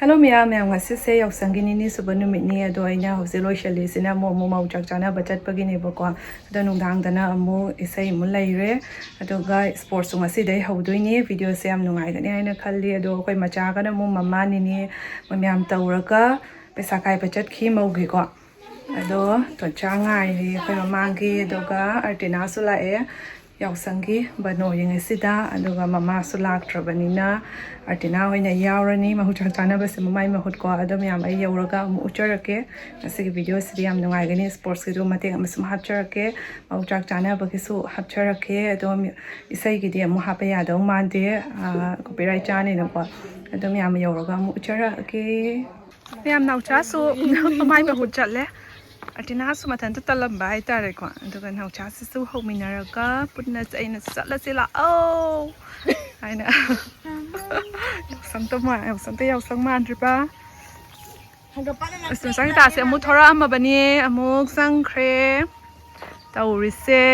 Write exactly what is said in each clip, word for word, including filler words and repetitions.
Hello ꯃꯌꯥꯝ, ꯃꯌꯥꯝ ꯉꯁꯤꯁꯦ ꯌꯥꯎꯁꯪꯒꯤ ꯅꯤꯅꯤ ꯁꯨꯕ ꯅꯨꯃꯤꯠꯅꯤ꯫ ꯑꯗꯣ ꯑꯩꯅ ꯍꯧꯖꯤꯛ ꯂꯣꯏꯁꯤꯜꯂꯤꯁꯤꯅ ꯑꯃꯨꯛ, ꯑꯃꯨꯛ ꯃꯧ ꯆꯥꯛ ꯆꯥꯅꯕ ꯆꯠꯄꯒꯤꯅꯦꯕꯀꯣ꯫ ꯑꯗꯣ ꯅꯨꯡꯗꯥꯡꯗꯅ ꯑꯃꯨꯛ ꯏꯁꯩ ꯑꯃꯨꯛ ꯂꯩꯔꯦ, ꯑꯗꯨꯒ ꯁ꯭ꯄꯣꯔꯠꯁꯁꯨ ꯉꯁꯤꯗꯩ ꯍꯧꯗꯣꯏꯅꯦ꯫ ꯚꯤꯗꯤꯑꯣꯁꯦ ꯌꯥꯝ ꯅꯨꯡꯉꯥꯏꯒꯅꯤ ꯍꯥꯏꯅ ꯈꯜꯂꯤ꯫ ꯑꯗꯣ ꯑꯩꯈꯣꯏ ꯃꯆꯥꯒꯅ ꯑꯃꯨꯛ ꯃꯃꯥ ꯅꯤꯅꯦ ꯃꯌꯥꯝ ꯇꯧꯔꯒ ꯄꯩꯁꯥ ꯈꯥꯏꯕ ꯆꯠꯈꯤ ꯃꯧꯒꯤꯀꯣ꯫ ꯑꯗꯣ ꯇꯣꯟꯆꯥ ꯉꯥꯏꯔꯤ ꯑꯩꯈꯣꯏ ꯃꯃꯥꯒꯤ, ꯑꯗꯨꯒ ꯑꯔꯇꯤꯅꯥꯁꯨ ꯂꯥꯛꯑꯦ ꯌꯥꯎꯁꯪꯒꯤ ꯕꯅꯣ ꯌꯦꯡꯉꯤꯁꯤꯗ꯫ ꯑꯗꯨꯒ ꯃꯃꯥꯁꯨ ꯂꯥꯛꯇ꯭ꯔꯕꯅꯤꯅ ꯑꯔꯇꯤꯅꯥ ꯑꯣꯏꯅ ꯌꯥꯎꯔꯅꯤ꯫ ꯃꯧ ꯆꯥꯛ ꯆꯥꯅꯕꯁꯦ ꯃꯃꯥꯏ ꯃꯍꯨꯠꯀꯣ꯫ ꯑꯗꯣ ꯃꯌꯥꯝ ꯑꯩ ꯌꯧꯔꯒ ꯑꯃꯨꯛ ꯎꯠꯆꯔꯛꯀꯦ꯫ ꯉꯁꯤꯒꯤ ꯚꯤꯗꯤꯑꯣꯁꯤꯗꯤ ꯌꯥꯝ ꯅꯨꯡꯉꯥꯏꯒꯅꯤ꯫ ꯁ꯭ꯄꯣꯔꯠꯁꯀꯤꯗꯨ ꯃꯇꯦꯛ ꯑꯃ ꯁꯨꯝ ꯍꯥꯞꯆꯔꯛꯀꯦ, ꯃꯧ ꯆꯥꯛ ꯆꯥꯅꯕꯒꯤꯁꯨ ꯍꯥꯞꯆꯔꯛꯀꯦ꯫ ꯑꯗꯣ ꯏꯁꯩꯒꯤꯗꯤ ꯑꯃꯨꯛ ꯍꯥꯞꯄ ꯌꯥꯗꯧ ꯃꯥꯟꯗꯦ, ꯀꯣꯄꯤꯔꯥꯏꯠ ꯆꯥꯅꯤꯅꯀꯣ꯫ ꯑꯗꯣ ꯃꯌꯥꯝ ꯌꯧꯔꯒ ꯑꯃꯨꯛ ꯎꯠꯆꯔꯛꯑꯒꯦ꯫ ꯃꯌꯥꯝ ꯅꯥꯎꯆꯥꯁꯨ ꯃꯃꯥꯏ ꯃꯍꯨꯠ ꯆꯠꯂꯦ꯫ ꯑꯔꯇꯤꯅꯥꯁꯨ ꯃꯊꯟꯇ ꯇꯜꯂꯝꯕ ꯍꯥꯏꯇꯥꯔꯦꯀꯣ꯫ ꯑꯗꯨꯒ ꯅꯥꯎꯆꯥꯁꯤꯁꯨ ꯍꯧꯃꯤꯟꯅꯔꯒ ꯄꯨꯟꯅ ꯑꯩꯅ "ꯆꯠꯂꯁꯤ ꯂꯥꯛꯑꯣ" ꯍꯥꯏꯅ꯫ ꯌꯥꯎꯁꯪꯇ ꯃꯥ-, ꯌꯥꯎꯁꯪꯇ ꯌꯥꯎꯁꯪ ꯃꯥꯟꯗ꯭ꯔꯤꯕ? ꯑꯁ, ꯁꯪꯒꯤꯇꯥꯁꯦ ꯑꯃꯨꯛ ꯊꯣꯔꯛꯑꯝꯃꯕꯅꯦ, ꯑꯃꯨꯛ ꯆꯪꯈ꯭ꯔꯦ꯫ ꯇꯧꯔꯤꯁꯦ꯫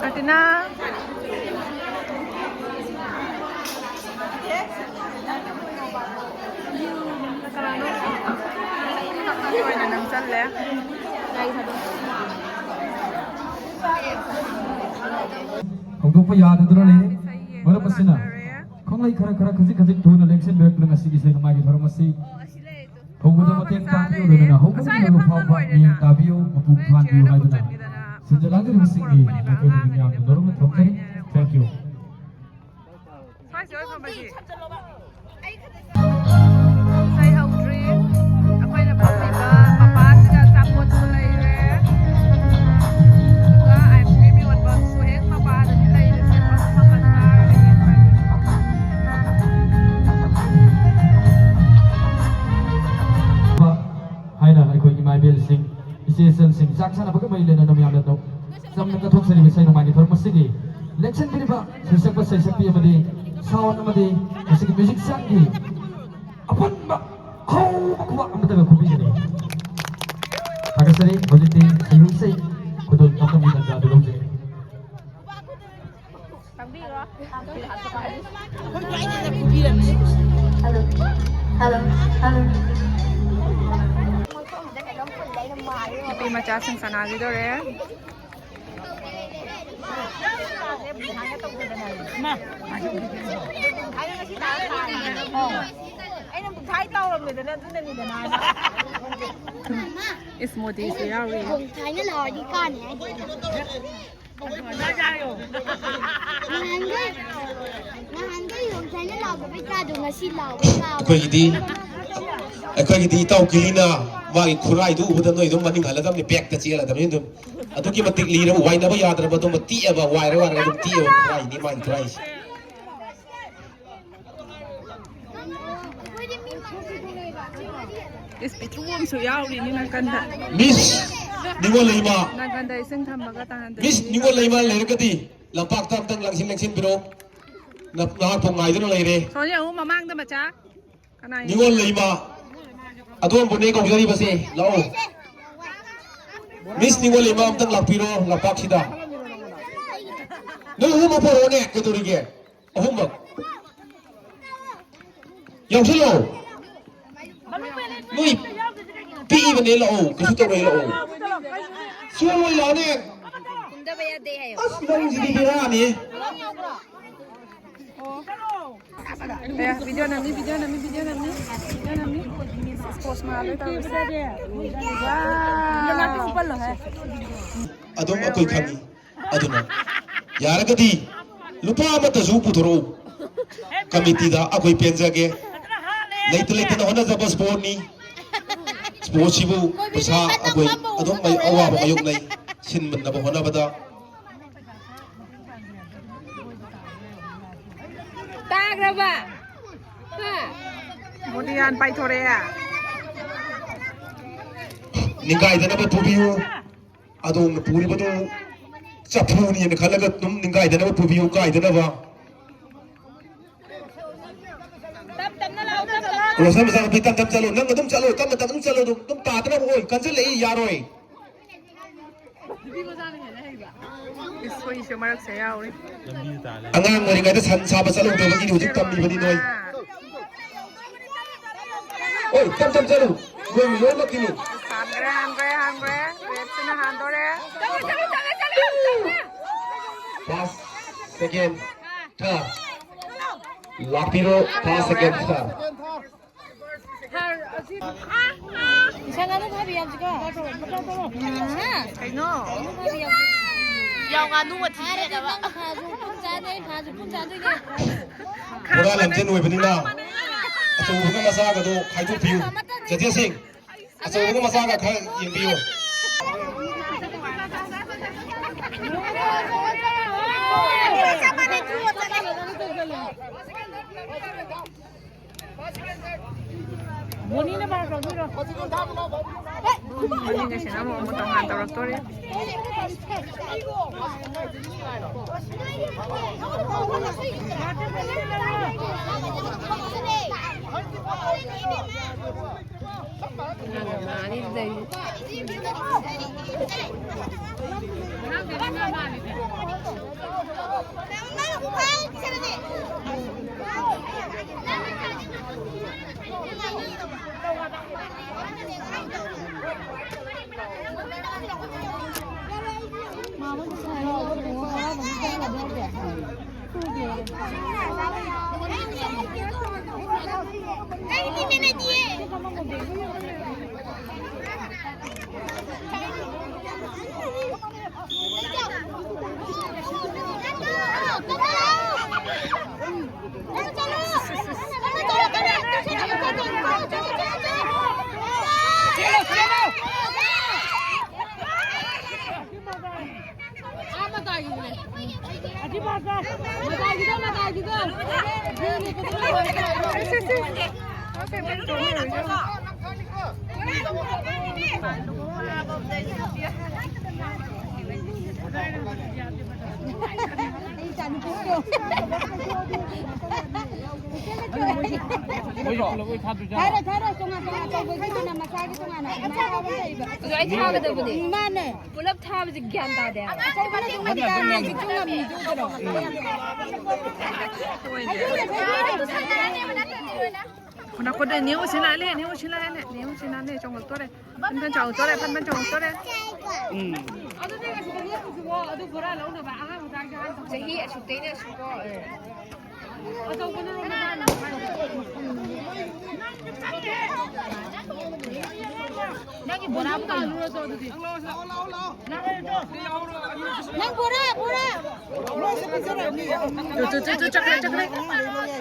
ꯑꯔꯇꯤꯅꯥ꯫ ꯀꯅꯥꯅꯣ? ꯅꯪ ꯆꯠꯂꯦ꯫ ꯍꯧꯗꯣꯛꯄ ꯌꯥꯗꯗꯨꯅ ꯂꯩꯔꯦ꯫ ꯃꯔꯝ ꯑꯁꯤꯅ ꯈꯪꯂꯩ ꯈꯔ ꯈꯔ ꯈꯖꯤꯛ ꯈꯖꯤꯛ ꯊꯨꯅ ꯂꯦꯡꯁꯤꯟꯕꯤꯔꯛꯇꯨꯅ ꯉꯁꯤꯒꯤ ꯏꯁꯩ ꯅꯣꯡꯃꯥꯏꯒꯤ ꯊꯧꯔꯝ ꯑꯁꯤ ꯍꯧꯕꯗ ꯃꯇꯦꯡ ꯄꯥꯡꯕꯤꯌꯨ, ꯂꯣꯏꯅꯅ ꯍꯧꯕꯗꯒꯤ ꯂꯣꯏꯕ ꯐꯥꯎꯕ ꯃꯤꯠꯌꯦꯡ ꯇꯥꯕꯤꯌꯨ, ꯃꯄꯨꯡ ꯐꯥꯍꯟꯕꯤꯌꯨ ꯍꯥꯏꯗꯨꯅ ꯁꯤꯟꯖ ꯂꯥꯡꯖꯔꯤꯕꯁꯤꯡꯒꯤ ꯃꯥꯏꯀꯩꯗꯒꯤ ꯃꯤꯌꯥꯝꯗ ꯅꯣꯂꯨꯛꯅ ꯊꯝꯖꯔꯤ꯫ Thank you꯫ ꯁ꯭ꯋꯥꯏꯁꯦ ꯑꯣꯏ ꯐꯝꯕꯁꯤ꯫ ꯏꯁꯩ ꯍꯧꯗ꯭ꯔꯤ꯫ ꯑꯩꯈꯣꯏꯅ ꯐꯝꯃꯤꯕ ꯃꯄꯥꯁꯤꯗ ꯑꯆꯥꯄꯣꯠꯁꯨ ꯂꯩꯔꯦ꯫ ꯑꯗꯨꯒ ice cream ꯌꯣꯟꯐꯝꯁꯨ ꯍꯦꯛ ꯃꯄꯥꯗꯅꯤ ꯂꯩꯔꯤꯁꯦ꯫ ꯐꯝ ꯐꯝꯃ ꯆꯥꯔꯒ ꯌꯦꯡꯕ ꯍꯥꯏꯗꯨꯅꯤ꯫ ꯍꯥꯏꯅ ꯑꯩꯈꯣꯏ ꯏꯃꯥ ꯏꯕꯦꯜꯁꯤꯡ, ꯏꯆꯦ ꯏꯆꯜꯁꯤꯡ ꯆꯥꯛ ꯆꯥꯅꯕꯒ ꯃꯔꯤ ꯂꯩꯅꯅ ꯃꯌꯥꯝꯅ ꯇꯧ-, ꯆꯝꯅ ꯀꯠꯊꯣꯛꯆꯔꯤꯕ ꯏꯁꯩ ꯅꯣꯡꯃꯥꯏꯒꯤ ꯊꯧꯔꯝ ꯑꯁꯤꯒꯤ ꯂꯦꯡꯁꯤꯟꯕꯤꯔꯤꯕ ꯁꯩꯁꯛꯄ ꯁꯩꯁꯛꯄꯤ ꯑꯃꯗꯤ sound ꯑꯃꯗꯤ ꯃꯁꯤꯒꯤ musicianꯒꯤ ꯑꯄꯨꯟꯕ ꯍꯧꯕ ꯈꯨꯕꯥꯛ ꯑꯃꯠꯇꯒ ꯈꯨꯕꯤꯒꯅꯤ꯫ ꯊꯥꯒꯠꯆꯔꯤ꯫ ꯍꯧꯖꯤꯛꯇꯤ ꯁꯩꯔꯨ ꯏꯁꯩ ꯈꯨꯗꯣꯜ ꯇꯝꯕꯒꯤ ꯇꯥꯟꯖꯥ ꯑꯗꯨ ꯂꯧꯖꯒꯦ꯫ Hello, hello, hello. ꯅꯨꯄꯤ ꯃꯆꯥꯁꯤꯡ ꯁꯥꯟꯅꯈꯤꯗꯣꯔꯦ꯫ ꯑꯩꯅ ꯃꯨꯛꯊꯥꯏ ꯇꯧꯔꯝꯃꯦꯗꯅ, ꯑꯗꯨꯅꯅꯤꯗꯅ꯫ ꯏꯁ, ꯃꯣꯗꯤꯁꯨ ꯌꯥꯎꯔꯤ꯫ ꯊꯥꯏꯅ ꯂꯥꯎꯔꯗꯤ ꯀꯥꯅꯤ ꯍꯥꯏꯗꯤ꯫ ꯅꯍꯥꯟꯒꯩ, ꯅꯍꯥꯟꯒꯩ ꯌꯣꯡꯊꯥꯏꯅ ꯂꯥꯎꯗꯕꯩ ꯇꯥꯗꯣ ꯉꯁꯤ ꯂꯥꯎꯕ ꯇꯥꯕ꯫ ꯑꯩꯈꯣꯏꯒꯤꯗꯤ, ꯑꯩꯈꯣꯏꯒꯤꯗꯤ ꯏꯇꯥꯎ ꯀꯤꯂꯤꯅ ꯃꯥꯒꯤ ꯈꯨꯔꯥꯏꯗꯨ ꯎꯕꯗ ꯅꯣꯏ ꯑꯗꯨꯝ ꯃꯅꯤꯡ ꯍꯜꯂꯗꯕꯅꯤ, ꯕꯦꯛꯇ ꯆꯦꯜꯂꯗꯕꯅꯤ ꯑꯗꯨꯝ꯫ ꯑꯗꯨꯛꯀꯤ ꯃꯇꯤꯛ ꯂꯤꯔꯕ, ꯋꯥꯏꯅꯕ ꯌꯥꯗ꯭ꯔꯕ ꯑꯗꯨꯝꯕ ꯇꯤꯛꯑꯕ, ꯋꯥꯏꯔ ꯋꯥꯏꯔꯒ ꯑꯗꯨꯝ ꯇꯤꯛꯑꯕ ꯈꯨꯔꯥꯏꯅꯤ ꯃꯥꯒꯤ ꯈꯨꯔꯥꯏꯁꯦ꯫ ꯏꯁ, ꯄꯤꯇ꯭ꯔꯨ ꯑꯃꯁꯨ ꯌꯥꯎꯔꯤꯅꯤ ꯅꯥꯀꯟꯗ꯫ ꯃꯤꯁ ꯅꯤꯉꯣꯜ ꯂꯩꯃ꯫ ꯅꯥꯀꯟꯗ ꯏꯁꯤꯡ ꯊꯝꯃꯒ ꯇꯥꯍꯟꯗꯣꯏꯅꯤ꯫ ꯃꯤꯁ ꯅꯤꯉꯣꯜ ꯂꯩꯃ ꯂꯩꯔꯒꯗꯤ ꯂꯝꯄꯥꯛꯇ ꯑꯝꯇꯪ ꯂꯪꯁꯤꯟ ꯂꯪꯁꯤꯟꯕꯤꯔꯣ꯫ ꯅ-, ꯅꯍꯥꯛꯄꯨ ꯉꯥꯏꯗꯨꯅ ꯂꯩꯔꯦ꯫ ꯁꯣꯅꯤ ꯑꯍꯨꯝ ꯃꯃꯥꯡꯗ ꯃꯆꯥ꯫ ꯀꯅꯥ ꯌꯦꯡꯉꯤ? ꯅꯤꯉꯣꯜ ꯂꯩꯃ꯫ ꯑꯗꯣꯝꯕꯨꯅꯦ ꯀꯧꯖꯔꯤꯕꯁꯦ꯫ ꯂꯥꯛꯑꯣ꯫ ꯃꯤꯁ ꯅꯤꯉꯣꯜ ꯂꯩꯃ ꯑꯝꯇꯪ ꯂꯥꯛꯄꯤꯔꯣ ꯂꯝꯄꯥꯛꯁꯤꯗ꯫ ꯅꯣꯏ ꯑꯍꯨꯝꯃꯛ ꯄꯣꯔꯛꯑꯣꯅꯦ, ꯀꯩꯗꯧꯔꯤꯒꯦ? ꯑꯍꯨꯝꯃꯛ꯫ ꯌꯥꯎꯁꯤꯜꯂꯣ꯫ ꯅꯣꯏ ꯄꯤꯛꯏꯕꯅꯦ, ꯂꯥꯛꯑꯣ꯫ ꯀꯩꯁꯨ ꯇꯧꯔꯣꯏ, ꯂꯥꯛꯑꯣ꯫ ꯆꯣꯜꯂꯣꯏ, ꯂꯥꯛꯑꯣꯅꯦ꯫ ꯀꯨꯝꯗꯕ ꯌꯥꯗꯦ ꯍꯥꯏꯌꯣ꯫ ꯑꯁ, ꯅꯪꯁꯤꯗꯤ ꯕꯦꯔꯥꯅꯤ꯫ ꯑꯦ, video ꯅꯝꯃꯤ, video ꯅꯝꯃꯤ, video ꯅꯝꯃꯤ, video ꯅꯝꯃꯤ꯫ Sports ꯃꯥꯜꯂꯦ ꯇꯧꯔꯤꯁꯦ꯫ ꯋꯥꯎ꯫ ꯑꯗꯨꯝ ꯑꯩꯈꯣꯏ ꯈꯪꯉꯤ꯫ ꯑꯗꯨꯅ ꯌꯥꯔꯒꯗꯤ ꯂꯨꯄꯥ ꯑꯃꯠꯇꯁꯨ ꯄꯨꯊꯣꯔꯛꯎ꯫ ꯀꯃꯤꯇꯤꯗ ꯑꯩꯈꯣꯏ ꯄꯦꯟꯖꯒꯦ꯫ ꯂꯩꯇ ꯂꯩꯇꯅ ꯍꯣꯠꯅꯖꯕ sportꯅꯤ꯫ Sportꯁꯤꯕꯨ ꯄꯩꯁꯥ ꯑꯩꯈꯣꯏ ꯑꯗꯨꯝ ꯃꯥꯏ-, ꯑꯋꯥꯕ ꯃꯥꯌꯣꯛꯅꯩ꯫ ꯁꯤꯟꯕ ꯉꯝꯅꯕ ꯍꯣꯠꯅꯕꯗ꯫ ꯇꯥꯈ꯭ꯔꯕ? ꯍꯥ? ꯃꯣꯗꯤꯌꯥꯟ ꯄꯥꯏꯊꯣꯔꯛꯑꯦ꯫ ꯅꯤꯡꯈꯥꯏꯗꯅꯕ ꯄꯨꯕꯤꯌꯨ꯫ ꯑꯗꯣꯝꯅ ꯄꯨꯔꯤꯕꯗꯨ ꯆꯐꯨꯅꯤ ꯍꯥꯏꯅ ꯈꯜꯂꯒ ꯑꯗꯨꯝ ꯅꯤꯡꯈꯥꯏꯗꯅꯕ ꯄꯨꯕꯤꯌꯨ, ꯀꯥꯏꯗꯅꯕ꯫ ꯇꯞ ꯇꯞꯅ ꯂꯥꯛꯑꯣ, ꯇꯞ ꯇꯞꯅ꯫ ꯔꯣꯁꯟ ꯃꯆꯥꯅꯨꯄꯤ, ꯇꯞ ꯇꯞ ꯆꯠꯂꯣ, ꯅꯪ ꯑꯗꯨꯝ ꯆꯠꯂꯣ, ꯇꯞꯅ ꯇꯞꯅ ꯑꯗꯨꯝ ꯆꯠꯂꯣ, ꯑꯗꯨꯝ, ꯑꯗꯨꯝ ꯇꯥꯗꯅꯕ ꯑꯣꯏ, ꯀꯟꯁꯤꯜꯂꯛꯏ, ꯌꯥꯔꯣꯏ꯫ ꯅꯨꯄꯤ ꯃꯆꯥꯅ ꯍꯦꯟꯅ ꯍꯩꯕ꯫ ꯑꯩꯈꯣꯏꯁꯨ ꯃꯔꯛꯁꯦ ꯌꯥꯎꯔꯤ꯫ ꯑꯉꯥꯡ ꯑꯣꯏꯔꯤꯉꯩꯗ ꯁꯟ ꯁꯥꯕ ꯆꯠꯍꯧꯗꯕꯒꯤꯅꯤ ꯍꯧꯖꯤꯛ ꯇꯝꯃꯤꯕꯅꯤ ꯅꯣꯏ꯫ ꯍꯣꯏ, ꯇꯞ ꯇꯞ ꯆꯠꯂꯨ꯫ ꯅꯣꯏ ꯂꯣꯏꯅꯃꯛꯀꯤꯅꯤ꯫ ꯍꯥꯟꯈ꯭ꯔꯦ, ꯍꯥꯟꯈ꯭ꯔꯦ, ꯍꯥꯟꯈ꯭ꯔꯦ꯫ ꯔꯦꯞꯁꯤꯅ ꯍꯥꯟꯗꯣꯔꯦ꯫ First, second, third꯫ ꯂꯥꯛꯄꯤꯔꯣ, first, second, third꯫ ꯏꯁꯥ ꯉꯥꯅꯨ ꯐꯥꯕꯤ ꯌꯥꯎꯁꯤꯀꯣ꯫ ꯀꯩꯅꯣ? ꯉꯥꯅꯨ ꯐꯥꯕꯤ ꯌꯥꯎꯁꯤ꯫ ꯌꯥꯎ ꯉꯥꯅꯨ ꯃꯊꯤ ꯐꯥꯔꯗꯤ ꯅꯪ ꯐꯥꯁꯨ ꯄꯨꯟ ꯆꯥꯅꯤ, ꯑꯩ ꯐꯥꯁꯨ ꯄꯨꯟ ꯆꯥꯗꯣꯏꯅꯦ꯫ ꯕꯣꯔꯥ ꯂꯝꯖꯦꯟ ꯑꯣꯏꯕꯅꯤꯅ ꯑꯆꯧꯕꯒ ꯃꯆꯥꯒꯗꯣ ꯈꯥꯏꯗꯣꯛꯄꯤꯌꯨ꯫ ꯆꯦꯆꯦꯁꯤꯡ, ꯑꯆꯧꯕꯒ ꯃꯆꯥꯒ ꯈꯔ ꯌꯦꯡꯕꯤꯌꯨ꯫ ꯃꯅꯤꯡꯒꯁꯤꯅ ꯑꯃꯨꯛ, ꯑꯃꯨꯛ ꯇꯣꯉꯥꯟ ꯇꯧꯔꯛꯇꯣꯔꯦ꯫ ꯊꯥꯔꯣꯏ, ꯊꯥꯔꯣꯏ, ꯇꯣꯉꯥꯟ, ꯇꯣꯉꯥꯟ, ꯑꯆꯧꯕꯒꯤ ꯇꯣꯉꯥꯟ, ꯃꯆꯥꯒꯤ ꯇꯣꯉꯥꯟꯅ ꯑꯗꯨꯃꯥꯏꯅ ꯊꯥꯕ ꯂꯩꯕ꯫ ꯑꯗꯨ ꯑꯩ ꯊꯥꯒꯗꯕꯅꯦ꯫ ꯎꯝ, ꯃꯥꯅꯦ꯫ ꯄꯨꯂꯞ ꯊꯥꯕꯁꯦ ꯒ꯭ꯌꯥꯟ ꯇꯥꯗꯦ ꯍꯥꯏꯕ꯫ ꯑꯆꯧꯕꯅ ꯇꯣꯉꯥꯟ ꯇꯣꯉꯥꯟ ꯇꯥꯔꯦ꯫ ꯍꯧꯖꯤꯛꯁꯨ ꯉꯝꯃꯤꯗꯨ ꯀꯩꯅꯣ꯫ ꯈꯨꯅ ꯈꯨꯗ ꯅꯦ ꯎꯁꯤꯅꯥꯂꯦ, ꯅꯦ ꯎꯁꯤꯅꯥꯂꯦ, ꯅꯦ ꯎꯁꯤꯅꯥꯂꯦ, ꯆꯣꯡꯉꯛꯇꯣꯔꯦ꯫ ꯐꯟ ꯐꯟ ꯆꯣꯡꯉꯛꯇꯣꯔꯦ, ꯐꯟ ꯐꯟ ꯆꯣꯡꯉꯛꯇꯣꯔꯦ꯫ ꯎꯝ꯫ ꯆꯍꯤ ꯑꯁꯨꯛꯇꯩꯅ ꯑꯁꯨꯛꯐꯥꯎ꯫ ꯅꯪꯒꯤ ꯕꯣꯔꯥ ꯑꯃ ꯀꯜꯂꯨꯔꯣ ꯑꯗꯨꯗꯤ꯫ ꯅꯪ ꯕꯣꯔꯥ, ꯕꯣꯔꯥ꯫ ꯇꯨ, ꯇꯨ, ꯇꯨ, ꯇꯨ, ꯆꯠꯈ꯭ꯔꯦ, ꯆꯠꯈ꯭ꯔꯦ꯫ ꯈꯣꯡꯁꯦ ꯂꯣꯏꯔꯦ꯫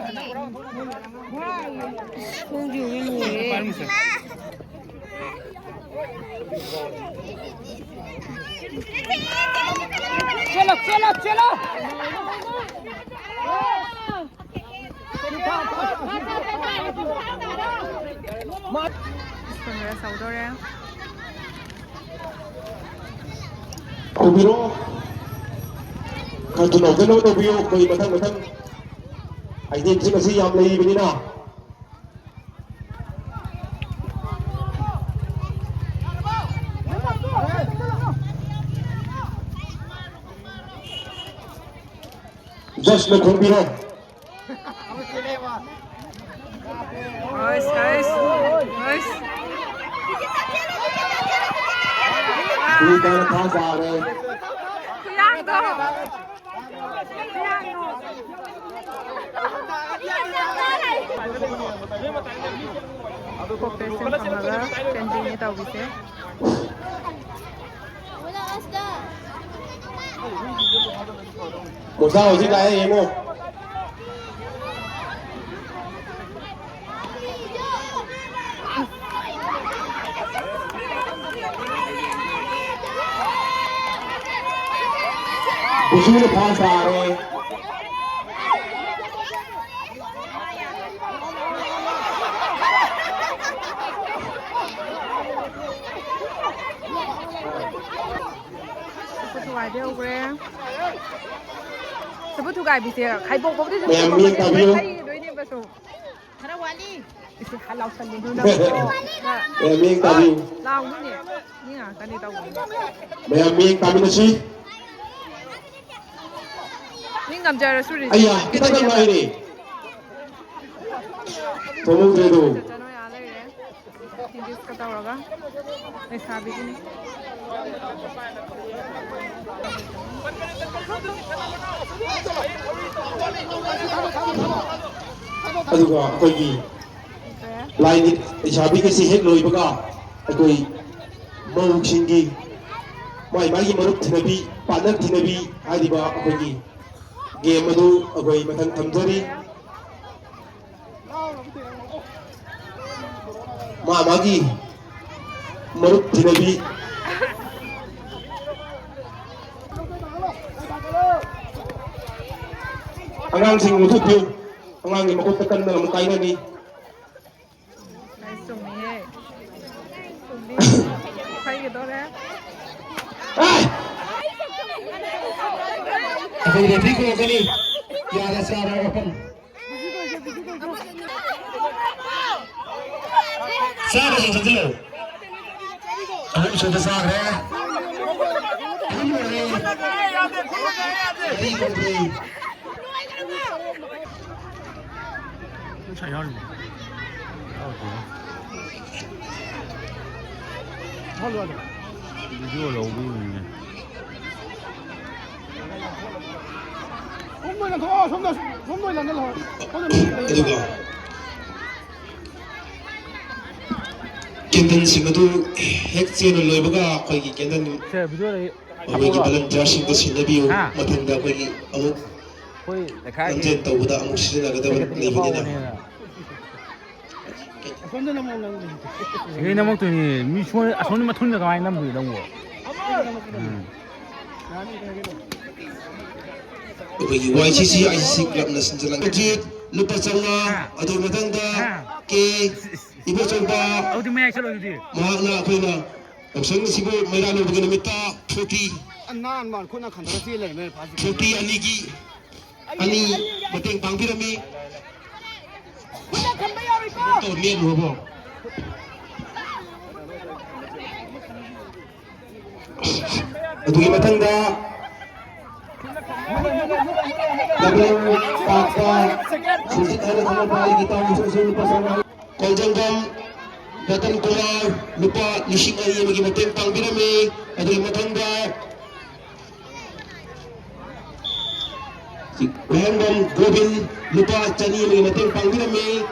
ꯆꯦꯜꯂꯣ, ꯆꯦꯜꯂꯣ, ꯆꯦꯜꯂꯣ꯫ ꯁ꯭ꯀꯨꯜꯗ ꯆꯧꯗꯣꯔꯦ꯫ ꯈꯨꯝꯕꯤꯔꯣ꯫ ꯈꯔ ꯊꯨꯅ ꯍꯧꯖꯅꯕ ꯇꯧꯕꯤꯌꯨ꯫ ꯑꯩꯈꯣꯏ ꯃꯊꯪ ꯃꯊꯪ itemꯁꯤꯡ ꯑꯁꯤ ꯌꯥꯝ ꯂꯩꯕꯅꯤꯅ꯫ Judgeꯅ ꯈꯣꯡꯕꯤꯔꯣ꯫ ꯑꯩꯁ, ꯑꯩꯁ, ꯑꯩꯁ꯫ Blue card ꯐꯥ ꯇꯥꯔꯦ꯫ ꯈꯨꯌꯥꯡꯗꯣ꯫ ꯈꯨꯌꯥꯡꯗꯣ꯫ Cooperationꯁꯤꯡ ꯐꯪꯉꯒ ꯆꯦꯟꯕꯤꯅꯤ ꯇꯧꯔꯤꯁꯦ꯫ ꯑꯣꯖꯥ ꯍꯧꯖꯤꯛ ꯂꯥꯛꯑꯦ ꯌꯦꯡꯉꯣ꯫ ꯎꯁꯨꯅ ꯐꯥ ꯇꯥꯔꯦ꯫ ꯁꯐꯨ ꯊꯨꯒꯥꯏꯕ ꯍꯧꯈ꯭ꯔꯦ꯫ ꯁꯐꯨ ꯊꯨꯒꯥꯏꯕꯤꯁꯦ ꯈꯥꯏꯗꯣꯛꯄꯕꯨꯗꯤ ꯑꯗꯨꯝ ꯃꯌꯥꯝ ꯃꯤꯠꯌꯦꯡ ꯇꯥꯕꯤꯌꯨ꯫ ꯈꯥꯏꯗꯣꯏꯅꯦ꯫ ꯁꯨ ꯈꯔ ꯋꯥꯠꯂꯤ꯫ ꯏꯁ, ꯍ ꯂꯥꯎꯁꯜꯂꯤꯗꯨ ꯅꯪ꯫ ꯑꯦ, ꯃꯤꯠꯌꯦꯡ ꯇꯥꯕꯤꯌꯨ꯫ ꯂꯥꯎꯅꯨꯅꯦ꯫ ꯃꯤ ꯉꯥꯛꯇꯅꯤ ꯇꯧꯕꯅꯤ꯫ ꯃꯌꯥꯝ ꯃꯤꯠꯌꯦꯡ ꯇꯥꯃꯤꯟꯅꯁꯤ꯫ ꯃꯤ ꯉꯝꯖꯔꯁꯨ ꯑꯩꯌꯥ, ꯔꯤꯖꯦꯛ ꯈꯤꯇꯪ ꯈꯛ ꯆꯠꯀꯅꯦꯕ꯫ ꯉꯥꯏꯔꯦ꯫ ꯊꯣꯛꯍꯧꯗ꯭ꯔꯦꯗꯣ꯫ ꯆꯠꯆꯅꯣ ꯌꯥ ꯂꯩꯔꯦ꯫ ꯏꯪꯂꯤꯁꯀ ꯇꯧꯔꯒ ꯂꯩꯁꯥꯕꯤꯒꯤꯅꯤ꯫ ꯑꯗꯨꯒ ꯑꯩꯈꯣꯏꯒꯤ ꯂꯥꯏꯅꯤꯛ ꯂꯩꯁꯥꯕꯤꯒꯤꯁꯤ ꯍꯦꯛ ꯂꯣꯏꯕꯒ ꯑꯩꯈꯣꯏ ꯃꯧꯁꯤꯡꯒꯤ ꯃꯥꯏ ꯃꯥꯒꯤ ꯃꯔꯨꯞ ꯊꯤꯅꯕꯤ, ꯄꯥꯔꯠꯅꯔ ꯊꯤꯅꯕꯤ ꯍꯥꯏꯔꯤꯕ ꯑꯩꯈꯣꯏꯒꯤ ꯒꯦꯝ ꯑꯗꯨ ꯑꯩꯈꯣꯏ ꯃꯊꯪ ꯊꯝꯖꯔꯤ꯫ ꯃꯥ ꯃꯥꯒꯤ ꯃꯔꯨꯞ ꯊꯤꯅꯕꯤ꯫ ꯑꯉꯥꯡꯁꯤꯡ ꯃꯨꯊꯠꯄꯤꯌꯨ꯫ ꯑꯉꯥꯡꯒꯤ ꯃꯈꯨꯠꯇ ꯀꯟꯗꯅ ꯑꯃꯨꯛ ꯀꯥꯏꯅꯅꯤ꯫ ꯑꯩ ꯆꯨꯝꯃꯤꯍꯦ꯫ ꯆꯨꯝꯃꯤ꯫ ꯐꯩꯒꯗꯧꯔꯦ꯫ ꯑꯦ! ꯑꯩꯈꯣꯏ ꯔꯦꯐ꯭ꯔꯤ ꯀꯧꯔꯛꯀꯅꯤ꯫ ꯌꯥꯔꯦ, ꯆꯥꯔꯦ, ꯋꯥꯐꯝ꯫ ꯆꯥꯕꯁꯤꯡ ꯆꯪꯁꯤꯜꯂꯛꯎ꯫ ꯑꯍꯨꯝ ꯁꯨꯕ ꯆꯥꯈ꯭ꯔꯦ꯫ ꯑꯍꯨꯝ ꯂꯣꯏꯔꯦ꯫ ꯃꯔꯤ ꯂꯣꯏꯔꯦ꯫ ꯄꯩꯁꯥ ꯌꯥꯎꯔꯤꯕꯣ? ꯌꯥꯎꯗꯦ꯫ ꯚꯤꯗꯤꯑꯣ ꯂꯧꯕꯒꯤꯅꯤꯅꯦ꯫ ꯁꯣꯝꯗ ꯑꯣꯏꯅ ꯊꯣꯛꯑꯣ, ꯁꯣꯝꯗ, ꯁꯣꯝꯗ ꯑꯣꯏꯅ ꯂꯪꯒꯜꯂꯣ꯫ ꯁꯣꯝꯗ ꯃꯤ ꯂꯩꯌꯦ꯫ ꯑꯗꯨꯒ ꯀꯦꯟꯗꯜꯁꯤꯡ ꯑꯗꯨ ꯍꯦꯛ ꯆꯦꯟꯕ ꯂꯣꯏꯕꯒ ꯑꯩꯈꯣꯏꯒꯤ ꯀꯦꯟꯗꯜ ꯁꯦ, ꯚꯤꯗꯤꯑꯣꯗ ꯑꯩꯈꯣꯏꯒꯤ ꯍꯥꯞꯄꯛꯎꯔꯣ? ꯚꯣꯂꯟꯇꯤꯌꯥꯔꯁꯤꯡꯗ ꯁꯤꯟꯅꯕꯤꯌꯨ꯫ ꯍꯥ? ꯃꯊꯪꯗ ꯑꯩꯈꯣꯏꯒꯤ ꯑꯃꯨꯛ ꯑꯩꯈꯣꯏ ꯂꯩꯀꯥꯏꯒꯤ ꯂꯝꯖꯦꯟ ꯇꯧꯕꯗ ꯑꯃꯨꯛ ꯁꯤꯖꯤꯟꯅꯒꯗꯕ ꯁꯦꯀ꯭ꯔꯦꯇꯔꯤ ꯂꯩꯕꯅꯤꯅ꯫ ꯑꯐꯥꯎꯕꯅꯦꯅ꯫ ꯑꯁꯣꯝꯗ ꯅꯝꯃꯣ, ꯅꯪ꯫ ꯁꯤꯗꯩ ꯅꯝꯃꯛꯇꯣꯏꯅꯤ꯫ ꯃꯤ ꯁꯣꯝ-, ꯑꯁꯣꯝꯗ ꯃꯊꯨꯟꯗ ꯀꯃꯥꯏꯅ ꯅꯝꯗꯣꯏꯅꯣ ꯅꯪꯕꯣ? ꯎꯝ꯫ ꯑꯩꯈꯣꯏꯒꯤ ꯋꯥꯏ ꯁꯤ ꯁꯤ ꯑꯥꯏ ꯁꯤ ꯁꯤ ꯀ꯭ꯂꯕꯅ ꯁꯤꯟꯖꯜꯂꯛꯄ ꯂꯨꯄꯥ ꯆꯥꯝꯃꯉꯥ, ꯍꯥ? ꯑꯗꯨ ꯃꯊꯪꯗ ꯍꯥ? ꯀꯦ ꯏꯕꯣꯆꯧꯕ ꯑꯗꯨꯗꯤ ꯃꯌꯥꯏ ꯆꯠꯂꯣ ꯑꯗꯨꯗꯤ꯫ ꯃꯍꯥꯛꯅ ꯑꯩꯈꯣꯏꯅ ꯌꯥꯎꯁꯪ ꯑꯁꯤꯕꯨ ꯃꯩꯔꯥ ꯂꯧꯕꯒꯤ ꯅꯨꯃꯤꯠꯇ ꯐ꯭ꯔꯨꯇꯤ, ꯑ, ꯅꯥꯟ ꯃꯥꯟ ꯈꯨꯠꯅ ꯈꯟꯊꯔ ꯆꯦꯜ ꯂꯩꯔꯝꯃꯦ ꯐꯥꯖꯤꯜꯂꯦ꯫ ꯐ꯭ꯔꯨꯇꯤ ꯑꯅꯤꯒꯤ, ꯑꯅꯤ ꯃꯇꯦꯡ ꯄꯥꯡꯕꯤꯔꯝꯃꯤ꯫ ꯈꯨꯠꯅ ꯈꯟꯕ ꯌꯥꯔꯣꯏꯀꯣ꯫ ꯇꯧ, ꯂꯦꯝꯃꯨꯔꯕꯣ? ꯑꯗꯨꯒꯤ ꯃꯊꯪꯗ W ꯇꯥꯛꯄ ꯁꯨꯖꯤꯠ ꯍꯥꯏꯅ ꯈꯪꯅꯕ ꯑꯩꯒꯤ ꯏꯇꯥꯎ ꯃꯁꯛꯁꯨ ꯂꯨꯄꯥ ꯆꯥꯝꯃꯉꯥ꯫ ꯀꯣꯟꯖꯪꯕꯝ ꯔꯇꯟ ꯀꯨꯃꯥꯔ ꯂꯨꯄꯥ ꯂꯤꯁꯤꯡ ꯑꯅꯤ ꯑꯃꯒꯤ ꯃꯇꯦꯡ ꯄꯥꯡꯕꯤꯔꯝꯃꯤ꯫ ꯑꯗꯨꯒꯤ ꯃꯊꯪꯗ ꯋꯥꯍꯦꯡꯕꯝ ꯒꯣꯕꯤꯟ ꯂꯨꯄꯥ ꯆꯅꯤ ꯑꯃꯒꯤ ꯃꯇꯦꯡ ꯄꯥꯡꯕꯤꯔꯝꯃꯤ꯫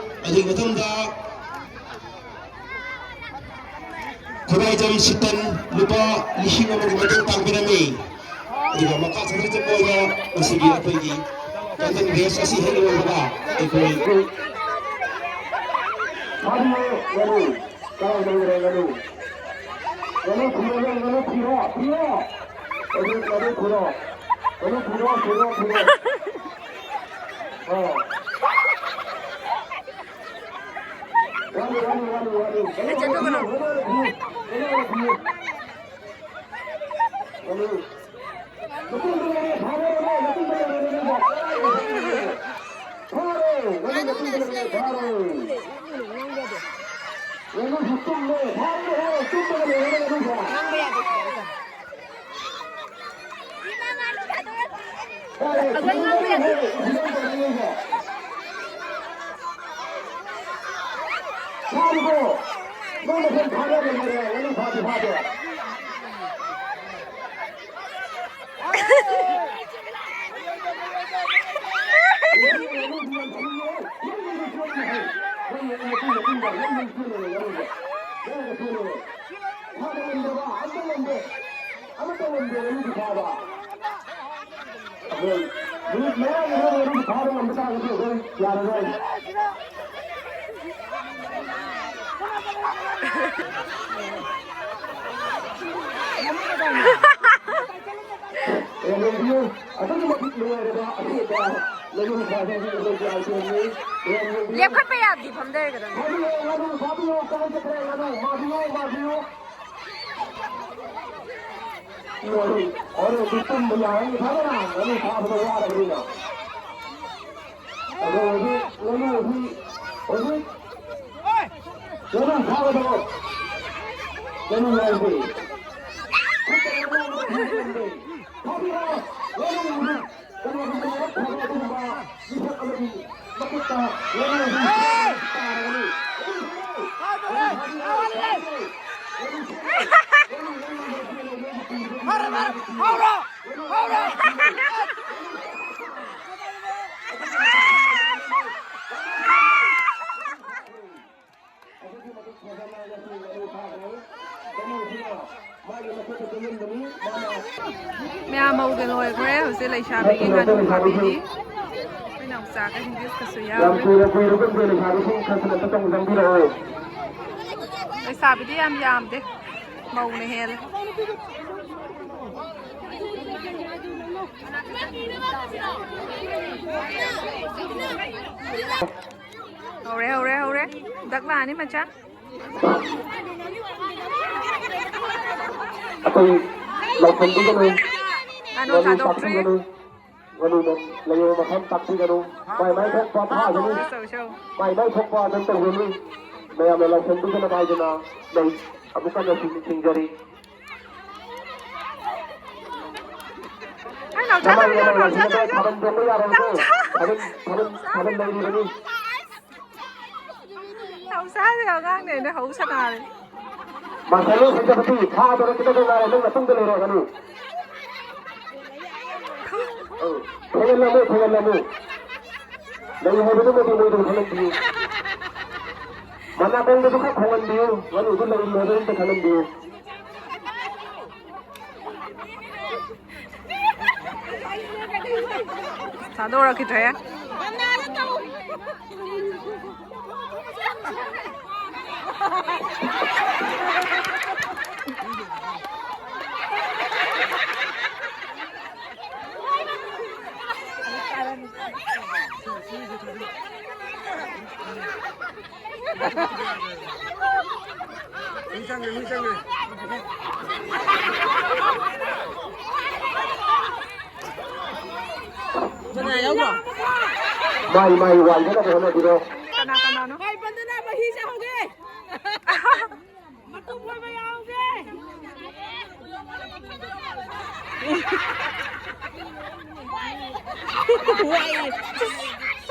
ꯑꯗꯨꯒꯤ ꯃꯊꯪꯗ ꯈꯨꯔꯥꯏꯖꯝ ꯁꯤꯇꯟ ꯂꯨꯄꯥ ꯂꯤꯁꯤꯡ ꯑꯃꯒꯤ ꯃꯇꯦꯡ ꯄꯥꯡꯕꯤꯔꯝꯃꯤ꯫ ꯑꯗꯨꯒ ꯃꯈꯥ ꯁꯝꯊ ꯆꯠꯄ ꯑꯣꯏꯅ ꯉꯁꯤꯒꯤ ꯑꯩꯈꯣꯏꯒꯤ ꯀꯦꯟꯗꯜ ꯔꯦꯁ ꯑꯁꯤ ꯍꯦꯛ ꯂꯣꯏꯕꯒ ꯑꯩꯈꯣꯏ ꯐꯥꯕꯤꯌꯣ ꯉꯥꯅꯨ꯫ ꯀꯥꯏ ꯂꯩꯈ꯭ꯔꯦ ꯉꯥꯅꯨ? ꯉꯥꯅꯨ ꯊꯤꯔꯣ, ꯉꯥꯅꯨ ꯊꯤꯔꯣ, ꯊꯤꯔꯣ꯫ ꯉꯥꯅꯨ, ꯉꯥꯅꯨ ꯊꯤꯔꯣ꯫ ꯉꯥꯅꯨ ꯊꯤꯔꯣ, ꯊꯤꯔꯣ, ꯊꯤꯔꯣ꯫ ꯑꯥ꯫ ꯋꯥꯠꯂꯤ, ꯋꯥꯠꯂꯤ, ꯋꯥꯠꯂꯤ, ꯋꯥꯠꯂꯤ꯫ ꯉꯥꯅꯨ, ꯉꯥꯅꯨ ꯊꯤꯌꯨ, ꯉꯥꯅꯨ ꯊꯤꯌꯨ, ꯉꯥꯅꯨ ꯊꯤꯌꯨ꯫ ꯉꯥꯅꯨ꯫ ꯃꯇꯨꯡꯗ ꯂꯩꯔꯦ, ꯐꯥꯔꯦ, ꯃꯇꯨꯡꯗ ꯂꯩꯔꯦ, ꯐꯥꯔꯦ, ꯃꯇꯨꯡꯗ ꯂꯩꯔꯦ, ꯐꯥꯔꯦ꯫ ꯉꯥꯅꯨꯁꯨ ꯇꯨꯝꯃꯦ, ꯐꯥꯔꯦ, ꯇꯨꯝꯃꯒ ꯂꯩꯔꯦ, ꯉꯥꯅꯨꯁꯦ꯫ ꯐꯥꯔꯦ, ꯐꯥꯔꯦ, ꯐꯥꯔꯦ꯫ ꯐꯥꯔꯤꯕꯣ? ꯅꯪ ꯃꯁꯦꯟ ꯐꯥꯅꯔꯦ, ꯉꯥꯅꯨ ꯐꯥꯗꯤ ꯐꯥꯗꯦ꯫ ꯐꯥꯕ ꯉꯝꯗꯕ, ꯑꯝꯇ ꯉꯝꯗꯦ꯫ ꯑꯃꯠꯇ ꯉꯝꯗꯦ, ꯉꯥꯅꯨꯗꯤ ꯐꯥꯕ꯫ ꯑꯩꯈꯣꯏ ꯅꯨꯃꯤꯠ ꯃꯉꯥꯅꯤ ꯐꯥꯎꯕ ꯉꯥꯅꯨꯗꯤ ꯐꯥꯕ ꯉꯝꯕ ꯇꯥꯔꯒꯗꯤ ꯑꯩꯈꯣꯏ ꯌꯥꯔꯔꯣꯏ꯫ ꯌꯦꯡꯕꯤꯌꯨ, ꯑꯗꯨꯛꯀꯤ ꯃꯇꯤꯛ ꯅꯨꯡꯉꯥꯏꯔꯕ ꯑꯁꯤꯗ ꯉꯥꯅꯨ ꯐꯥꯕꯒꯤ ꯑꯩꯈꯣꯏꯒꯤ item ꯅꯤ꯫ ꯌꯦꯡꯕꯤꯌꯨ꯫ ꯂꯦꯞꯈꯠꯄ ꯌꯥꯗꯦ, ꯐꯝꯊꯔꯒꯗꯕꯅꯤ꯫ ꯐꯥꯕꯤꯌꯨ, ꯉꯥꯅꯨ ꯐꯥꯕꯤꯌꯨ, ꯀꯃꯥꯏ ꯆꯠꯈ꯭ꯔꯦ ꯉꯥꯅꯨ? ꯃꯥꯕꯤꯌꯨ, ꯃꯥꯕꯤꯌꯨ꯫ ꯍꯣꯔꯦꯟ, ꯍꯣꯔꯦꯟꯗꯤ ꯇꯨꯝꯕ ꯌꯥꯔꯅꯤ ꯐꯖꯅ, ꯉꯥꯅꯨ ꯐꯥꯕꯗ ꯋꯥꯔꯕꯅꯤꯅ꯫ ꯑꯗꯣ ꯍꯧꯖꯤꯛ ꯉꯥꯅꯨ ꯑꯁꯤ ꯍꯧꯖꯤꯛ ꯂꯩꯅꯨꯡ ꯊꯥꯒꯗꯕ ꯂꯩꯅꯨꯡ ꯂꯥꯏꯕꯤ꯫ ꯈꯨꯠꯇ ꯂꯩꯅꯨꯡ ꯂꯥꯏꯕꯤ꯫ ꯊꯥꯕꯤꯔꯣ꯫ ꯂꯩꯅꯨꯡ ꯂꯥꯏꯕꯤ꯫ ꯀꯅꯥꯒꯨꯝꯕ ꯂꯥꯏꯕꯛ ꯐꯕ ꯑꯗꯨꯒꯨꯝꯕ ꯃꯤꯁꯛ ꯑꯃꯒꯤ ꯃꯈꯨꯠꯇ ꯂꯩꯅꯨꯡ ꯂꯥꯏꯕꯤ ꯇꯥꯔꯒꯅꯤ꯫ ꯐꯔꯦ, ꯐꯔꯦ, ꯍꯧꯔꯣ! ꯍꯧꯔꯣ! ꯃꯌꯥꯝ ꯃꯧꯒ ꯂꯣꯏꯈ꯭ꯔꯦ꯫ ꯍꯧꯖꯤꯛ ꯂꯩꯁꯥꯕꯤꯒꯤ ꯉꯥꯅꯨ ꯐꯥꯕꯤꯔꯤ꯫ ꯑꯩꯈꯣꯏ ꯅꯥꯎꯆꯥꯒ ꯍꯤꯟꯗꯤꯁꯀꯁꯨ ꯌꯥꯝ ꯌꯥꯎꯔꯦ꯫ ꯀꯨꯏꯔ ꯀꯨꯏꯔꯒꯨꯝꯁꯦ ꯂꯩꯁꯥꯕꯤꯁꯤꯡ ꯈꯔ ꯈꯔ ꯑꯝꯇ ꯆꯪꯕꯤꯔꯛꯑꯣ꯫ ꯂꯩꯁꯥꯕꯤꯗꯤ ꯌꯥꯝ ꯌꯥꯝꯗꯦ꯫ ꯃꯧꯅ ꯍꯦꯜꯂꯦ꯫ ꯍꯧꯔꯦ, ꯍꯧꯔꯦ, ꯍꯧꯔꯦ꯫ ꯗꯛ ꯂꯥꯛꯑꯅꯤ ꯃꯆꯥ꯫ ꯑꯇꯩ ꯂꯥꯎꯁꯟꯕꯤꯒꯅꯨ꯫ ꯉꯥꯅꯨ ꯉꯥꯅꯨ ꯊꯥꯗꯣꯛꯈ꯭ꯔꯦ꯫ ꯆꯥꯛꯄꯤꯒꯅꯨ꯫ ꯉꯥꯅꯨ ꯂꯩꯔꯕ ꯃꯐꯝ ꯇꯥꯛꯄꯤꯒꯅꯨ꯫ ꯃꯥꯏ ꯃꯥꯏ ꯊꯣꯛꯄ ꯐꯥꯒꯅꯤ꯫ ꯏꯁꯧ, ꯏꯁꯧ꯫ ꯃꯥꯏ ꯃꯥꯏ ꯊꯣꯛꯄ ꯑꯗꯨꯝ ꯇꯧꯒꯅꯤ꯫ ꯃꯌꯥꯝꯅ ꯂꯥꯎꯁꯟꯕꯤꯒꯅꯨ ꯍꯥꯏꯗꯨꯅ ꯂꯩ ꯑꯃꯨꯛ ꯀꯟꯅ ꯅꯤꯡꯁꯤꯡꯖꯔꯤ꯫ ꯑꯩ ꯅꯥꯎꯆꯥ ꯅꯃꯥꯏ ꯇꯧꯔꯤꯗꯣ ꯅꯃꯥꯏ ꯅꯥꯎꯆꯥ ꯂꯥꯎꯁꯤꯜꯂꯒ ꯇꯧꯔꯤꯗꯣ꯫ ꯊꯥꯕꯜ ꯆꯣꯡꯕ ꯌꯥꯔꯕꯗꯣ? ꯅꯥꯎꯆꯥ! ꯊꯥꯕꯜ, ꯊꯥꯕꯜ, ꯊꯥꯕꯜ ꯂꯩꯔꯤꯕꯅꯤ꯫ ꯅꯥꯎꯆꯥꯁꯦ ꯑꯉꯥꯡꯅꯦꯅ ꯍꯧ ꯁꯅꯥꯔꯦ꯫ ꯃꯥꯁꯇꯔ ꯁꯦꯅꯥꯄꯇꯤ, ꯊꯥꯗꯣꯔꯦ, ꯈꯤꯇꯪ ꯉꯥꯏꯔꯦ, ꯅꯪ ꯅꯇꯨꯡꯗ ꯂꯩꯔꯦ, ꯉꯥꯅꯨ꯫ ꯑꯧ, ꯊꯦꯡꯍꯜꯂꯝꯃꯨ, ꯊꯦꯡꯍꯜꯂꯝꯃꯨ꯫ ꯂꯩ ꯍꯥꯏꯕꯗꯨꯃꯗꯤ ꯃꯣꯏꯗ ꯈꯪꯍꯟꯕꯤꯌꯨ꯫ ꯃꯅꯥꯀꯣꯡꯗꯁꯨ ꯈꯔ ꯈꯣꯡꯍꯟꯕꯤꯌꯨ, ꯉꯥꯅꯨꯗꯨ ꯂꯩ ꯍꯥꯏꯕꯗꯨ ꯑꯝꯇ ꯈꯪꯍꯟꯕꯤꯌꯨ꯫ ꯊꯥꯗꯣꯔꯛꯈꯤꯗ꯭ꯔꯦ꯫ ꯀꯅꯥ ꯌꯥꯎꯗ꯭ꯔꯣ? ꯃꯥꯏ ꯃꯥꯏ ꯋꯥꯏꯗꯅꯕ ꯍꯣꯠꯅꯕꯤꯔꯣ꯫ ꯀꯅꯥ ꯀꯅꯥ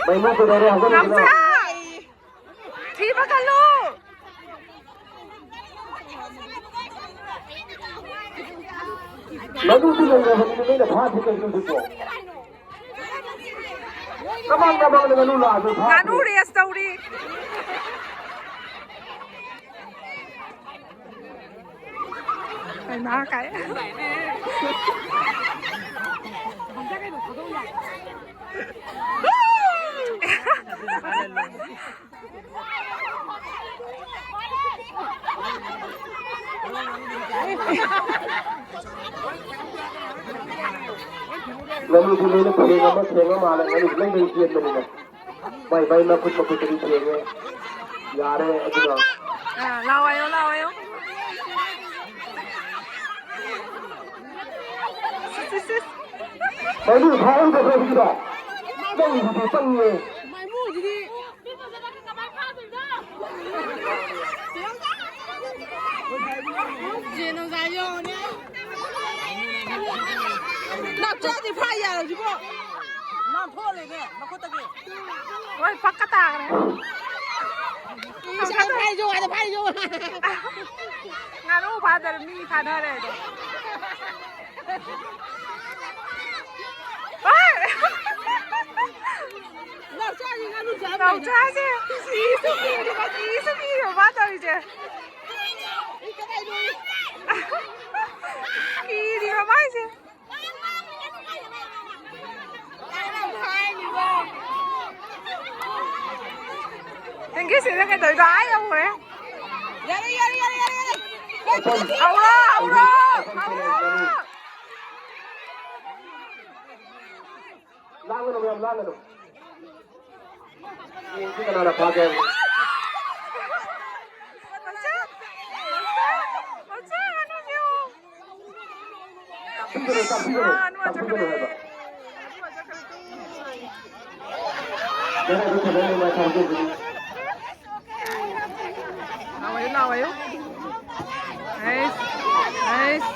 ꯃꯩꯃꯨ ꯀꯩꯗꯧꯔꯦ? ꯍꯧꯒꯠꯂꯤꯁꯤꯅ? ꯅꯥꯎꯆꯥ! ꯊꯤꯕ ꯀꯜꯂꯨ! ꯃꯗꯨꯗꯤ ꯂꯩꯔꯕꯅꯤꯅ ꯅꯣꯏꯅ ꯐꯥꯗ꯭ꯔꯤ ꯀꯩꯒꯤꯅꯣ ꯍꯧꯖꯤꯛꯄꯣ? ꯀꯃꯥꯡ ꯀꯃꯥꯡꯗ ꯉꯥꯅꯨ ꯂꯥꯛꯑꯁꯨ ꯐꯥꯗ꯭ꯔꯤ꯫ ꯉꯥꯅꯨ ꯔꯦꯁ ꯇꯧꯔꯤ꯫ ꯀꯩꯅꯣ ꯀꯥꯏ꯫ ꯉꯥꯅꯨꯗꯤ ꯂꯣꯏꯅ ꯊꯦꯡꯉ ꯑꯃ ꯊꯦꯡꯉ ꯃꯥꯜꯂꯦ꯫ ꯉꯥꯅꯨꯗꯤ ꯂꯣꯏ ꯂꯣꯏ ꯆꯦꯟꯕꯅꯤꯅ꯫ ꯃꯥꯏ ꯃꯥꯏ ꯃꯈꯨꯠ ꯃꯈꯨꯠꯇꯗꯤ ꯊꯦꯡꯉꯦ꯫ ꯌꯥꯔꯦ ꯑꯗꯨꯅ꯫ ꯑꯥ, ꯂꯥꯎ ꯍꯥꯏꯌꯣ, ꯂꯥꯎ ꯍꯥꯏꯌꯣ꯫ ꯁꯤꯁ, ꯁꯤꯁ, ꯁꯤꯁ꯫ ꯃꯗꯨ ꯐꯥꯍꯧꯗꯕ꯭ꯔꯣ ꯍꯧꯖꯤꯛꯀꯤꯗꯣ? ꯅꯪꯒꯤꯗꯨꯗꯤ ꯄꯪꯉꯦ꯫ ꯃꯥꯏꯃꯨꯁꯤꯗꯤ꯫ ꯅꯥꯎꯆꯥꯗꯤ ꯐꯥ ꯌꯥꯔꯣꯏꯁꯤꯕꯣ꯫ ꯅꯥꯟꯊꯣꯛꯍꯜꯂꯦꯅꯦ ꯃꯈꯨꯠꯇꯒꯤ꯫ ꯍꯣꯏ, ꯄꯛꯀ ꯇꯥꯈ꯭ꯔꯦ꯫ ꯏꯁ, ꯑꯩ ꯐꯥꯔꯤꯁꯦ ꯌꯦꯡꯉꯣ, ꯑꯗ ꯐꯥꯔꯤꯁꯦ ꯌꯦꯡꯉꯣ꯫ ꯉꯥꯅꯨ ꯐꯥꯗꯔ ꯃꯤ ꯐꯥꯅꯔꯦ ꯑꯗꯣ꯫ ꯍꯣꯏ꯫ ꯅꯥꯎꯆꯥꯁꯦ ꯀꯤꯔꯤꯕ, ꯀꯤꯁꯨ ꯀꯤꯔꯤꯕ ꯃꯥ ꯇꯧꯔꯤꯁꯦ꯫ ꯀꯤꯔꯤꯕ ꯃꯥꯏꯁꯦ꯫ ꯅꯪꯒꯤ ꯁꯤꯗ ꯀꯩꯗꯧꯔꯤꯗꯣ? ꯑꯥ ꯌꯧꯈ꯭ꯔꯦ꯫ ꯌꯥꯔꯦ, ꯌꯥꯔꯦ, ꯌꯥꯔꯦ, ꯌꯥꯔꯦ, ꯌꯥꯔꯦ꯫ ꯍꯧꯔꯣ, ꯍꯧꯔꯣ, ꯍꯧꯔꯣ꯫ ꯂꯥꯡꯒꯅꯨ ꯃꯌꯥꯝ, ꯂꯥꯡꯒꯅꯨ꯫ ꯌꯦꯡꯁꯤ ꯀꯅꯥꯅ ꯐꯥꯒꯦ ꯍꯥꯏꯕꯗꯣ꯫ ꯃꯆꯥ, ꯃꯆꯥ, ꯃꯆꯥ, ꯉꯥꯅꯨꯁꯦ ꯌꯦꯡꯉꯣ꯫ ꯇꯥꯛꯄꯤꯒꯅꯨ, ꯇꯥꯛꯄꯤꯒꯅꯨ, ꯑꯥ, ꯉꯥꯅꯨ ꯇꯥꯛꯄꯤꯒꯅꯨ ꯆꯠꯈ꯭ꯔꯦ꯫ ꯍꯥꯏꯕ꯫ ꯂꯥꯛꯑꯣꯌꯨ, ꯂꯥꯛꯑꯣꯌꯨ꯫ ꯑꯩꯁ, ꯑꯩꯁ꯫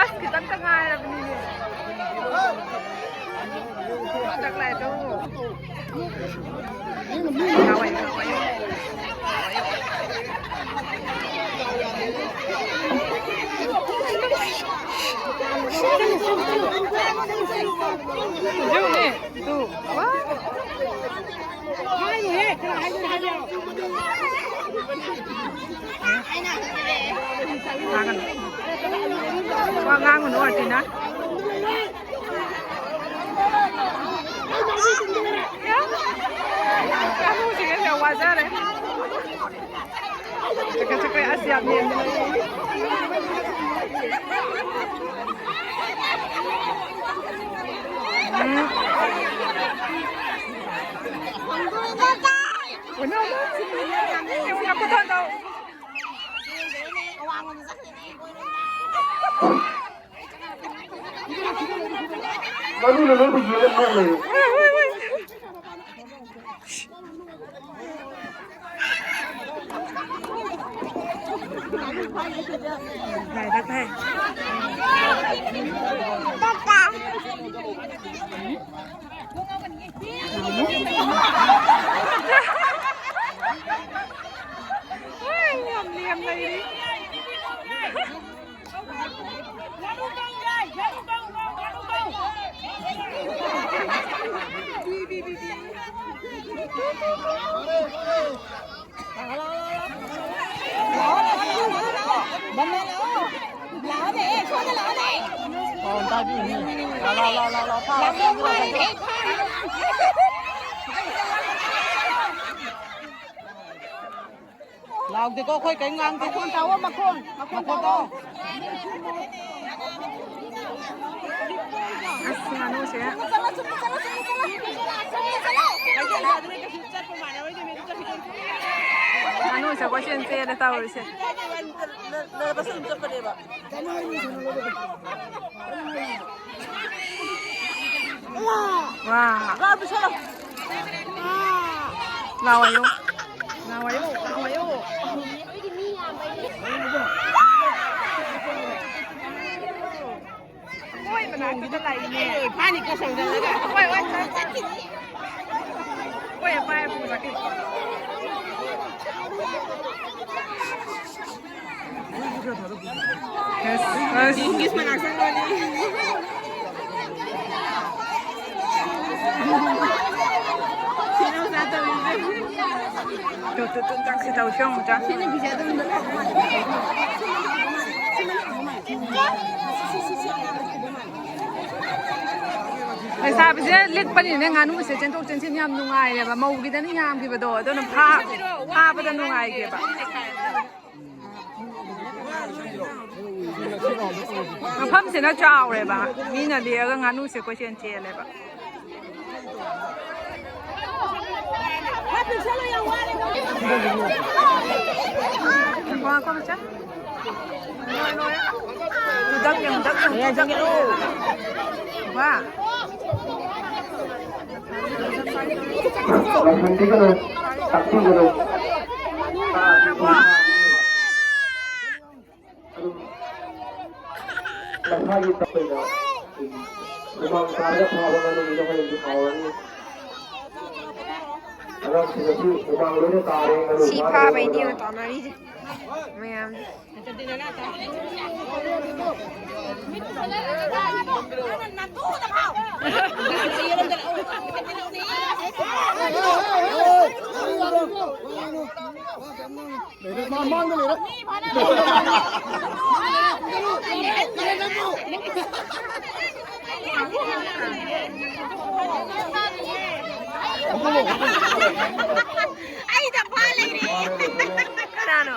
ꯑꯁ, ꯈꯤꯇꯪꯇ ꯉꯥꯏꯔꯕꯅꯤꯅꯦ꯫ ꯆꯥꯛ ꯂꯥꯏꯗꯣ꯫ ꯌꯦꯡꯉꯨꯅꯦ, ꯇꯨ꯫ ꯋꯥ꯫ ꯉꯥꯡꯒꯅꯨ꯫ ꯋꯥ ꯉꯥꯡꯒꯅꯨ, ꯑꯥꯔꯇꯤꯅꯥ꯫ ꯌꯥꯝ ꯅꯨꯡꯁꯤꯒꯦ, ꯌꯥꯝ ꯋꯥꯖꯔꯦ꯫ ꯆꯀ ꯆꯀ ꯑꯁ ꯌꯥꯝ ꯂꯦꯝꯅ ꯂꯩ꯫ ꯎꯝ꯫ ꯎꯅꯧ꯫ ꯌꯦꯡꯉꯨ, ꯌꯥꯝ ꯈꯨꯊꯣꯟꯗꯣ꯫ ꯃꯗꯨꯅ ꯂꯣꯏꯕ ꯌꯦꯡꯉ ꯅꯣꯛ ꯂꯩꯔꯦ꯫ ꯌꯥꯝ ꯂꯦꯝ ꯂꯩꯔꯤ꯫ ꯂꯥꯎꯗꯦꯀꯣ, ꯑꯩꯈꯣꯏ ꯀꯔꯤꯝ ꯉꯥꯡꯗꯦ꯫ ꯃꯈꯣꯟ ꯇꯥꯎꯑꯣ, ꯃꯈꯣꯟ, ꯃꯈꯣꯟ ꯃꯈꯣꯟ ꯇꯥꯎꯑꯣ꯫ ꯇꯥꯎ꯫ ꯑꯁ, ꯉꯥꯅꯨꯁꯦ꯫ ꯆꯠꯂꯣ, ꯆꯠꯂꯣ, ꯆꯠꯂꯣ, ꯆꯠꯂꯣ꯫ ꯆꯠꯂꯣ, ꯆꯠꯂꯣ꯫ ꯉꯥꯅꯨꯁꯦ ꯀꯣꯏꯆꯦꯟ ꯆꯦꯜꯂꯦ ꯇꯧꯔꯤꯁꯦ꯫ ꯋꯥ꯫ ꯂꯥꯎ ꯍꯥꯏꯌꯣ꯫ ꯂꯥꯎ ꯍꯥꯏꯌꯣ꯫ ꯂꯥꯎ ꯍꯥꯏꯌꯣ꯫ ꯑꯩꯈꯣꯏ ꯃꯅꯥꯛꯇꯨꯗ ꯂꯥꯛꯏꯅꯦ꯫ ꯐꯥꯅꯤꯀꯣ ꯁꯧꯒꯠꯂꯒ꯫ ꯍꯣꯏ, ꯍꯣꯏ, ꯆꯠꯈꯤꯅꯤ꯫ ꯍꯣꯏ, ꯄꯥꯏ ꯄꯨꯔꯛꯀꯦ꯫ ꯑꯁ, ꯑꯁ꯫ ꯏꯪꯂꯤꯁ ꯃꯅꯥꯛ ꯆꯪꯉꯣꯅꯦ꯫ ꯁꯤꯅ ꯑꯣꯖꯥ ꯇꯧꯔꯤꯁꯦ꯫ ꯇꯨ, ꯇꯨ, ꯇꯨ, ꯆꯥꯛꯁꯤ ꯇꯧꯁꯤ ꯑꯃꯨꯛ ꯆꯥ꯫ ꯁꯤꯅ ꯄꯤꯖꯗꯣꯏꯅꯤ꯫ ꯂꯩꯁꯥꯕꯤꯁꯦ ꯂꯤꯛꯄꯅꯤꯅꯦ, ꯉꯥꯅꯨꯁꯦ ꯆꯦꯟꯊꯣꯛ ꯆꯦꯟꯁꯤꯟ ꯌꯥꯝ ꯅꯨꯡꯉꯥꯏꯔꯦꯕ꯫ ꯃꯧꯒꯤꯗꯅ ꯌꯥꯝꯈꯤꯕꯗꯣ, ꯑꯗꯨꯅ ꯐꯥ-, ꯐꯥꯕꯗ ꯅꯨꯡꯉꯥꯏꯒꯦꯕ꯫ ꯃꯐꯝꯁꯤꯅ ꯆꯥꯎꯔꯦꯕ, ꯃꯤꯅ ꯂꯦꯛꯑꯒ ꯉꯥꯅꯨꯁꯦ ꯀꯣꯏꯆꯦꯟ ꯆꯦꯜꯂꯦꯕ꯫ ꯉꯥꯏꯈꯣ, ꯉꯥꯏꯈꯣ, ꯃꯆꯥ꯫ ꯗꯛ ꯌꯦꯡꯉꯨ, ꯗꯛ ꯌꯦꯡꯉꯨ, ꯗꯛ ꯌꯦꯡꯉꯨ꯫ ꯋꯥ꯫ ꯂꯥꯎꯁꯟꯕꯤꯒꯅꯨ, ꯇꯥꯛꯄꯤꯒꯅꯨ꯫ ꯑꯗꯨꯝ ꯃꯁꯥꯒꯤ ꯇꯞꯄꯩꯗ ꯍꯨꯃꯥꯡ ꯇꯥꯔꯒ ꯐꯥꯕ ꯉꯥꯅꯨꯅꯤꯅ ꯍꯣꯔꯦꯟꯗꯤ ꯍꯥꯎꯔꯅꯤ꯫ ꯑꯉꯥꯡꯁꯤꯡ ꯑꯁꯤ ꯍꯨꯃꯥꯡ ꯂꯣꯏꯅ ꯇꯥꯔꯦ, ꯉꯥꯅꯨ ꯁꯤ ꯐꯥꯕ ꯐꯥꯕꯩꯅꯦ ꯍꯣꯠꯅꯕꯗ꯫ ꯇꯧꯅꯔꯤꯁꯦ ꯃꯌꯥꯝꯁꯦ꯫ ꯂꯩꯔꯦ, ꯃꯥ ꯃꯥꯡꯗ ꯂꯩꯔꯦ꯫ ꯑꯩꯗ ꯐꯥ ꯂꯩꯔꯦ꯫ ꯀꯅꯥꯅꯣ?